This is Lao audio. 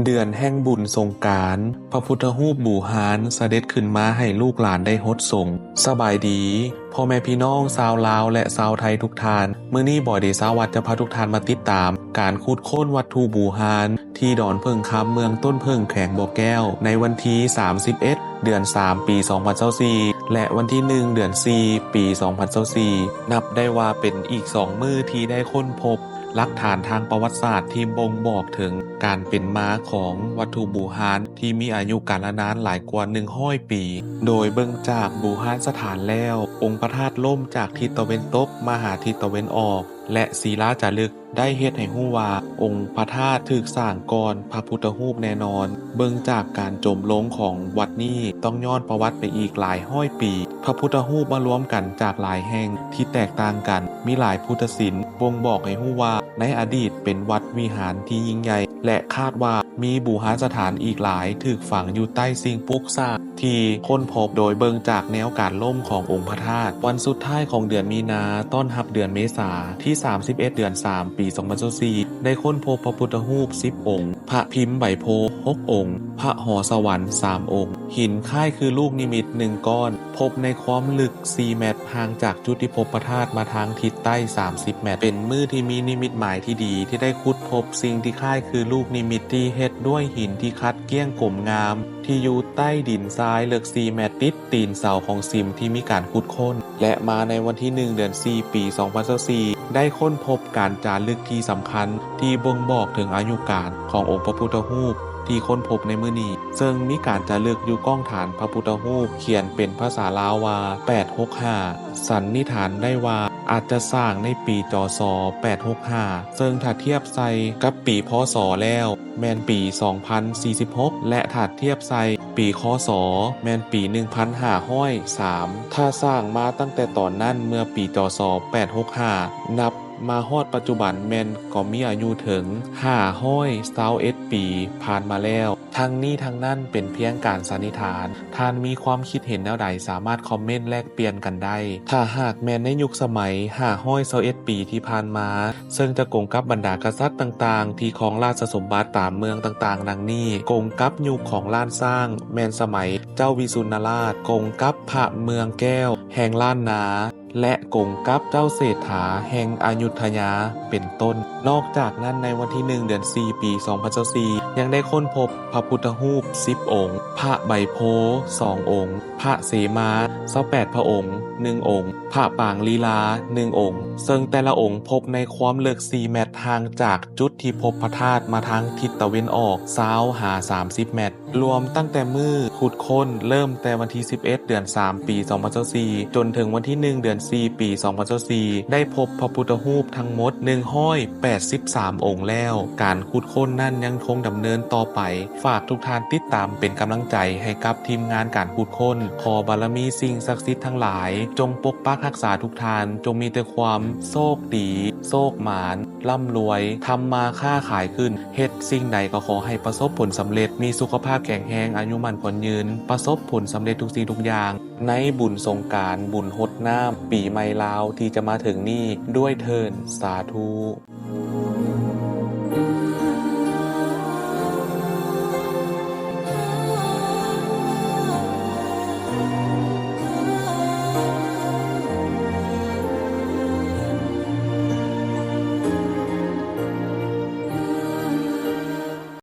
ເດືອນແຫ່ງບຸນສົງການ, ພະພຸດທະຮູບບູຮານສະເດັດຂຶ້ນມາໃຫ້ລູກຫຼານໄດ້ຫົດສົງ. ສະບາຍດີ ພໍ່ແມ່ພີ່ນ້ອງຊາວລາວ ແລະ ຊາວໄທທຸກທ່ານ. ມື້ນີ້ ບອຍເດຊາວັດ ຈະພາທຸກທ່ານມາຕິດຕາມການຂຸດຄົ້ນວັດຖຸບູຮານ ທີ່ດອນເຜິ້ງຄຳ ເມືອງຕົ້ນເຜິ້ງ ແຂວງບໍ່ແກ້ວ ໃນວັນທີ ສາມສິບເອັດ ເດືອນສາມ ປີ ສອງພັນຊາວສີ່ ແລະ ວັນທີ ໜຶ່ງ ເດືອນສີ່ ປີ ສອງພັນຊາວສີ່ ນັບໄດ້ວ່າເປັນອີກສອງມື້ທີ່ໄດ້ຄົ້ນພົບຫຼັກຖານທາງປະຫວັດສາດທີ່ບົ່ງບອກເຖິງການເປັນມາຂອງວັດຖຸບູຮານທີ່ມີອາຍຸກາລະນານຫຼາຍກວ່າ ໜຶ່ງຮ້ອຍ ປີ. ໂດຍເບິ່ງຈາກບູຮານສະຖານແລ້ວ, ອົງພະທາດລົ້ມຈາກທິດຕາເວັນຕົກມາຫາທິດຕາເວັນອອກ ແລະ ສີລາຈາລຶກ ໄດ້ເຮັດໃຫ້ຮູ້ວ່າອົງພະທາດຖືກສ້າງກ່ອນພະພຸດທະຮູບແນ່ນອນ. ເບິ່ງຈາກການຈົມລົງຂອງວັດນີ້ ຕ້ອງຍ້ອນປະຫວັດໄປອີກຫຼາຍຮ້ອຍປີ. ພະພຸດທະຮູບມາລວມກັນຈາກຫຼາຍແຫ່ງທີ່ແຕກຕ່າງກັນ, ມີຫຼາຍພຸດທະສິນບົ່ງບອກໃຫ້ຮູ້ວ່າໃນອະດີດເປັນວັດວິຫານທີ່ຍິ່ງໃຫຍ່ ແລະ ຄາດວ່າມີບູຮານສະຖານອີກຫຼາຍຖືກຝັງຢູ່ໃຕ້ສິ່ງປຸກສ້າງ ທີ່ຄົ້ນພົບໂດຍເບິ່ງຈາກແນວການລົ້ມຂອງອົງພະທາດ. ວັນສຸດທ້າຍຂອງເດືອນມີນາ ຕ້ອນຮັບເດືອນເມສາ ທີ ສາມສິບເອັດ ເດືອນສາມ ປີ ສອງພັນຊາວສີ່ ໄດ້ຄົ້ນພົບພະພຸດທະຮູບ ສິບ ອົງ, ພະພິມໃບໂພ ຫົກ ອົງ, ພະຫໍສະຫວັນ ສາມ ອົງ, ຫີນຄ້າຍຄືລູກນິມິດ ໜຶ່ງ ກ້ອນ, ພົບໃນຄວາມເລິກ ສີ່ ແມັດ, ຫ່າງຈາກຈຸດທີ່ພົບພະທາດມາທາງທິດໃຕ້ ສາມສິບ ແມັດ. ເປັນມື້ທີ່ມີນິມິດໝາຍທີ່ດີ ທີ່ໄດ້ຂຸດພົບສິ່ງທີ່ຄ້າຍຄືລູກນິມິດທີ່ເຮັດດ້ວຍຫີນທີ່ຂັດກ້ຽງກົມງາມ ທີ່ຢູ່ໃຕ້ດິນຊາຍເລິກ ສີ່ ແມັດ ຕິດ ຕີນເສົາຂອງສິມທີ່ມີການຂຸດຄົ້ນ ແລະ ມາໃນວັນທີ ໜຶ່ງ ເດືອນສີ່ ປີ ສອງພັນຊາວສີ່ ໄດ້ຄົ້ນພົບການຈາລຶກທີ່ສຳຄັນທີ່ບົ່ງບອກເຖິງອາຍຸການຂອງອົງພະພຸດທະຮູບທີ່ຄົ້ນພົບໃນມື້ນີ້, ເຊິ່ງມີການຈາລຶກຢູ່ກ້ອງຖານພະພຸດທະຮູບຂຽນເປັນພາສາລາວວ່າ ແປດຫົກຫ້າ ສັນນິຖານໄດ້ວ່າອາດຈະສ້າງໃນປີ ຈສ ແປດຫົກຫ້າ ເຊິ່ງຖ້າທຽບໃສ່ກັບປີ ພສ ແລ້ວ ແມ່ນປີ ສອງພັນສີ່ສິບຫົກ ແລະ ຖ້າທຽບໃສ່ປີ ຄສ ແມ່ນປີ ໜຶ່ງພັນຫ້າຮ້ອຍສາມ. ຖ້າສ້າງມາຕັ້ງແຕ່ຕອນນັ້ນ ເມື່ອປີ ຈສ ແປດຫົກຫ້າ ນັບມາຮອດປັດຈຸບັນ ແມ່ນກໍມີອາຍຸເຖິງ ຫ້າຮ້ອຍຊາວເອັດ ປີຜ່ານມາແລ້ວ. ທັງນີ້ທັງນັ້ນເປັນພຽງການສັນນິຖານ. ທ່ານມີຄວາມຄິດເຫັນແນວໃດ ສາມາດຄອມເມັນແລກປ່ຽນກັນໄດ້. ຖ້າຫາກແມ່ນໃນຍຸກສະໄໝ ຫ້າຮ້ອຍຊາວເອັດ ປີທີ່ຜ່ານມາ, ເຊິ່ງຈະກົງກັບບັນດາກະສັດຕ່າງໆ ທີ່ຄອງລາຊະສົມບັດຕາມເມືອງຕ່າງໆ ດັ່ງນີ້: ກົງກັບຍຸກຂອງລ້ານຊ້າງ ແມ່ນສະໄໝເຈົ້າວິສຸນນະລາດ, ກົງກັບພະເມືອງແກ້ວ ແຫ່ງລ້ານນາ ແລະ ກົງກັບເຈົ້າເສດຖາແຫ່ງອະຍຸດທະຍາ ເປັນຕົ້ນ. ນອກຈາກນັ້ນ, ໃນວັນທີ ໜຶ່ງ ເດືອນສີ່ ປີ ສອງພັນຊາວສີ່ ຍັງໄດ້ຄົ້ນພົບພະພຸດທະຮູບ ສິບ ອົງ, ພະໃບໂພ ສອງ ອົງ, ພະເສມາ ຊາວແປດ ພະອົງ ໜຶ່ງ ອົງ, ພະປາງລີລາ ໜຶ່ງ ອົງ, ເຊິ່ງແຕ່ລະອົງພົບໃນຄວາມເລິກ ສີ່ ແມັດ ຫ່າງຈາກຈຸດທີ່ພົບພະທາດມາທາງທິດຕາເວັນອອກ ຊາວ ຫາ ສາມສິບ ແມັດ. ລວມຕັ້ງແຕ່ມື້ຂຸດຄົ້ນ ເລີ່ມແຕ່ວັນທີ ສິບເອັດ ເດືອນສາມ ປີ ສອງພັນຊາວສີ່ ຈົນເຖິງວັນທີ ໜຶ່ງ ເດືອນສີ່ ປີ ສອງພັນຊາວສີ່ ໄດ້ພົບພະພຸດທະຮູບທັງໝົດ ໜຶ່ງຮ້ອຍແປດສິບສາມ ອົງແລ້ວ. ການຂຸດຄົ້ນນັ້ນຍັງຄົງດຳເນີນຕໍ່ໄປ. ຝາກທຸກທ່ານຕິດຕາມເປັນກຳລັງໃຈໃຫ້ກັບທີມງານການຂຸດຄົ້ນ. ຂໍບາລະມີສິ່ງສັກສິດທັງຫຼາຍ ຈົ່ງປົກປັກຮັກສາທຸກທ່ານ, ຈົ່ງມີແຕ່ຄວາມໂຊກດີ, ໂຊກໝານ, ລ່ຳລວຍ, ທຳມາຄ້າຂາຍຂຶ້ນ, ເຮັດສິ່ງໃດກໍຂໍໃຫ້ປະສົບຜົນສຳເລັດ, ມີສຸຂະພາບແຂງແຮງ, ອາຍຸໝັ້ນຂວັນຍືນ, ປະສົບຜົນສຳເລັດທຸກສິ່ງທຸກຢ່າງ ໃນບຸນສົງການ, ບຸນຫົດນ້ຳປີໃໝ່ລາວທີ່ຈະມາເຖິງນີ້ດ້ວຍເທີ້ນ. ສາທຸ.